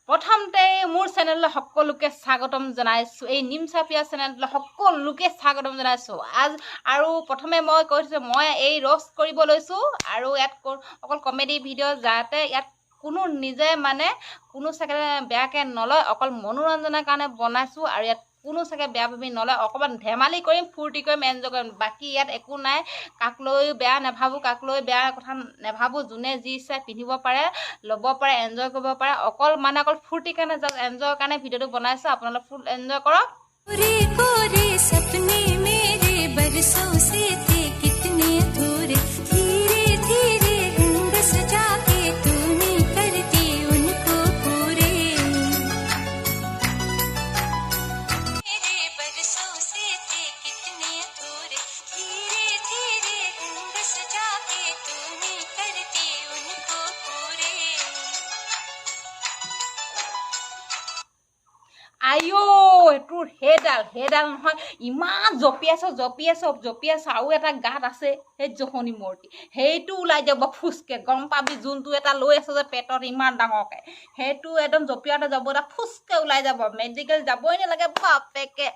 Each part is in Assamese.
প্ৰথমতে মোৰ চেনেললৈ সকলোকে স্বাগতম জনাইছোঁ। এই নিমচাপিয়া চেনেলটোলৈ সকলোকে স্বাগতম জনাইছোঁ। আজ আৰু প্ৰথমে মই কৈ থৈছোঁ, মই এই ৰ'ষ্ট কৰিব লৈছোঁ আৰু ইয়াত অকল কমেডি ভিডিঅ', যাতে ইয়াত কোনো নিজে মানে কোনো চাগে বেয়াকৈ নলয়। অকল মনোৰঞ্জনৰ কাৰণে বনাইছোঁ আৰু ইয়াত কোনো চাগে বেয়া ভাবি নলয়। অকণমান ধেমালি কৰিম, ফূৰ্তি কৰিম, এনজয় কৰিম, বাকী ইয়াত একো নাই। কাক লৈ বেয়া নাভাবোঁ, কাক লৈ বেয়া কথা নাভাবোঁ। যোনে যি ইচ্ছা পিন্ধিব পাৰে, ল'ব পাৰে, এনজয় কৰিব পাৰে। অকল মানে অকল ফূৰ্তিৰ কাৰণে, জাষ্ট এনজয়ৰ কাৰণে ভিডিঅ'টো বনাইছোঁ। আপোনালোক ফুল এনজয় কৰক। कोरे कोरे सपने मेरे बरसों से थे कितने अधूरे, धीरे धीरे रंग सजा के तूने कर दिए उनको पूरे। मेरे बरसों से थे कितने अधूरे, धीरे धीरे रंग सजा के तूने कर दिए उनको पूरे। আইঅ, তোৰ সেইডাল নহয়, ইমান জঁপিয়াইছ, জঁপিয়াইছ, জঁপিয়াইছ। আৰু এটা গাঁত আছে, সেই জহনী মূৰ্তি, সেইটো ওলাই যাব ফুচকে, গম পাবি। যোনটো এটা লৈ আছ যে পেটত ইমান ডাঙৰকে, সেইটো একদম জঁপিয়াওঁতে যাব, এটা ফুচকে ওলাই যাব। মেডিকেল যাবই নালাগে বাপেকে।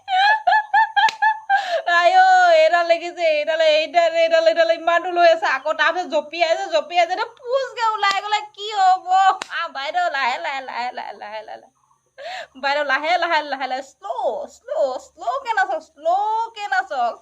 আইঅ, এইডাল লাগিছে, এইডাল, এইডাল, এইডাল, এইডাল ইমানটো লৈ আছে। আকৌ তাৰপিছত জঁপিয়াইছে, জঁপিয়াইছে, ফুচকে ওলাই গ'লে কি হ'ব? বাইদেউ, লাহে লাহে, লাহে লাহে, লাহে লাহে বাইদেউ, লাহে লাহে, লাহে লাহে, শ্ল' শ্ল' শ্ল'কে নাচক, শ্ল'কে নাচক।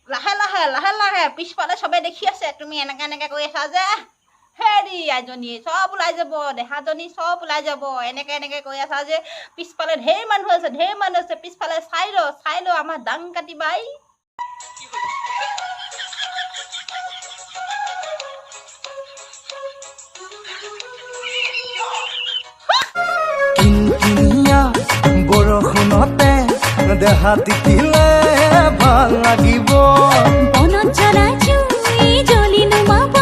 লাহে লাহে, লাহে লাহে। পিছফালে চবে দেখি আছে, তুমি এনেকে এনেকে কৰি আছা যে। হেৰি আইজনী, চব ওলাই যাব, দেহাজনী চব ওলাই যাব। এনেকে এনেকে কৰি আছা যে, পিছফালে ঢেৰ মানুহ আছে, ঢেৰ মানুহ আছে পিছফালে। চাই ল, চাই ল, আমাৰ দাং কাটিবা। এই কিনকিনিয়া বৰষুণতে দেহা তিতিলে ভাল লাগিব। বনত জ্বলা জুই জ্বলি নুমাব,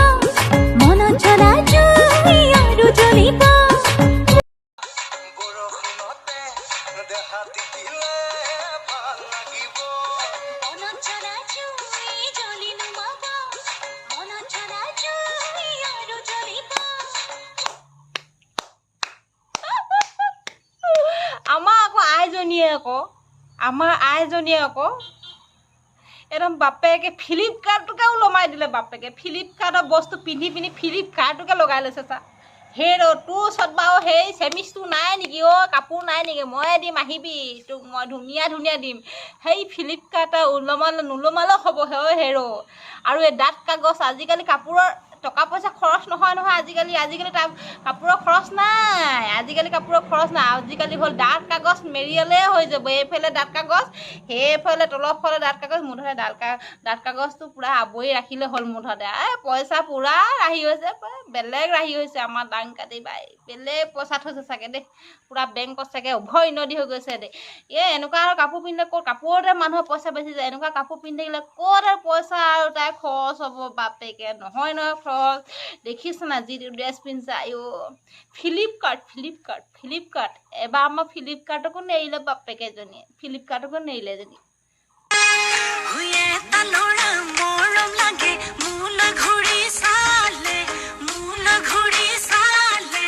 মনত জ্বলা জুই আৰু জ্বলিব। বৰষুণতে দেহা তিতিলে ভাল লাগিব। বনত জ্বলা জুই জ্বলি নুমাব, মনত জ্বলা জুই আৰু জ্বলিব। আমাৰ আকৌ আইজনীয়ে আকৌ, আমাৰ আইজনীয়ে আকৌ একদম বাপেকে ফ্লিপকাৰ্টটোকে ওলমাই দিলে। বাপেকে ফ্লিপকাৰ্টৰ বস্তু পিন্ধি পিন্ধি ফ্লিপকাৰ্টটোকে লগাই লৈছে। চা সেই ৰ, তোৰ ওচৰত বাৰু সেই চেমিজটো নাই নেকি? অ' কাপোৰ নাই নেকি? ময়ে দিম, আহিবি, তোক মই ধুনীয়া ধুনীয়া দিম। সেই ফ্লিপকাৰ্টৰ ওলমালে নোলমালেও হ'ব। হে হেৰ, আৰু এই ডাঠ কাগজ, আজিকালি কাপোৰৰ টকা পইচা খৰচ নহয় নহয় আজিকালি। আজিকালি তাৰ কাপোৰৰ খৰচ নাই, আজিকালি কাপোৰৰ খৰচ নাই। আজিকালি হ'ল ডাঠ কাগজ মেৰিয়ালে হৈ যাব। এইফালে ডাঠ কাগজ, সেইফালে তলৰ ফালে ডাঠ কাগজ, মুঠতে ডাঠ কাগজটো পূৰা আৱৰি ৰাখিলে হ'ল। মুঠতে এই পইচা পূৰা ৰাহি হৈছে, বেলেগ ৰাহি হৈছে। আমাৰ দাং কাটি বাই বেলেগ পইচা থৈছে চাগে দেই, পূৰা বেংকত চাগে উভয় নদী হৈ গৈছে দেই। এই এনেকুৱা আৰু কাপোৰ পিন্ধিলে ক'ত কাপোৰতে মানুহৰ পইচা বেছি যায়। এনেকুৱা কাপোৰ পিন্ধি থাকিলে ক'ত আৰু পইচা আৰু তাই খৰচ হ'ব বাপেকে? নহয় নহয় খৰচ। দেখিছ নাই যিটো ড্ৰেছ পিন্ধিছে? আইঅ, ফ্লিপকাৰ্ট, ফ্লিপকাৰ্ট, ফ্লিপকাৰ্ট। এবাৰ আমাৰ ফ্লিপকাৰ্টকো নেৰিলে বাপেকে এজনীয়ে, ফ্লিপকাৰ্টকো নেৰিলে এজনী। এটা ল'ৰা মৰম লাগে, মোলৈ ঘূৰি চালে, মোলৈ ঘূৰি চালে।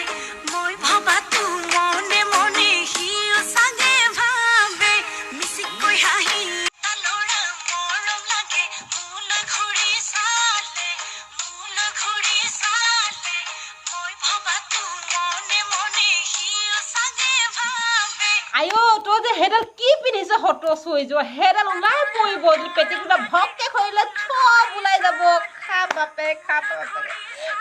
মই ভবাতো মনে মনে সিও চাগে ভাবে, মিচিককৈ হাঁহি। এটা ল'ৰা মৰম লাগে, মোলৈ ঘূৰি চালে, মোলৈ ঘূৰি চালে। মই ভবাতো মনে মনে সিও চাগে ভাবে। আইঅ, তই যে সেইডাল কি পিন্ধিছ? সত্ৰ চৈ যোৱা সেইডাল ওলাই পৰিব। যদি পেটিকোটা ভককে খৰিলে চব ওলাই যাব। খা বাপে, খা বাপে,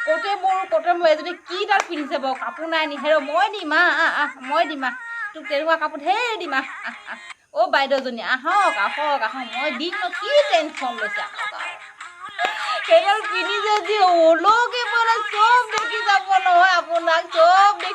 ক'তে মোৰ, ক'তে মোৰ। এজনী কিডাল পিন্ধিছে বাৰু? কাপোৰ নাই নি? হেৰ, মই দিম, আহ আহ আহ, মই দিম, আহ, তোক তেনেকুৱা কাপোৰ ঢেৰ দিম, আহ আহ আহ। অ' বাইদেউজনী, আহক আহক আহক, মই দিম ন, কি টেনশ্যন লৈছে? আহক আহক। সেইডাল পিন্ধিছে যি ওলকে মানে চব দেখি যাব নহয় আপোনাক, চব দেখি।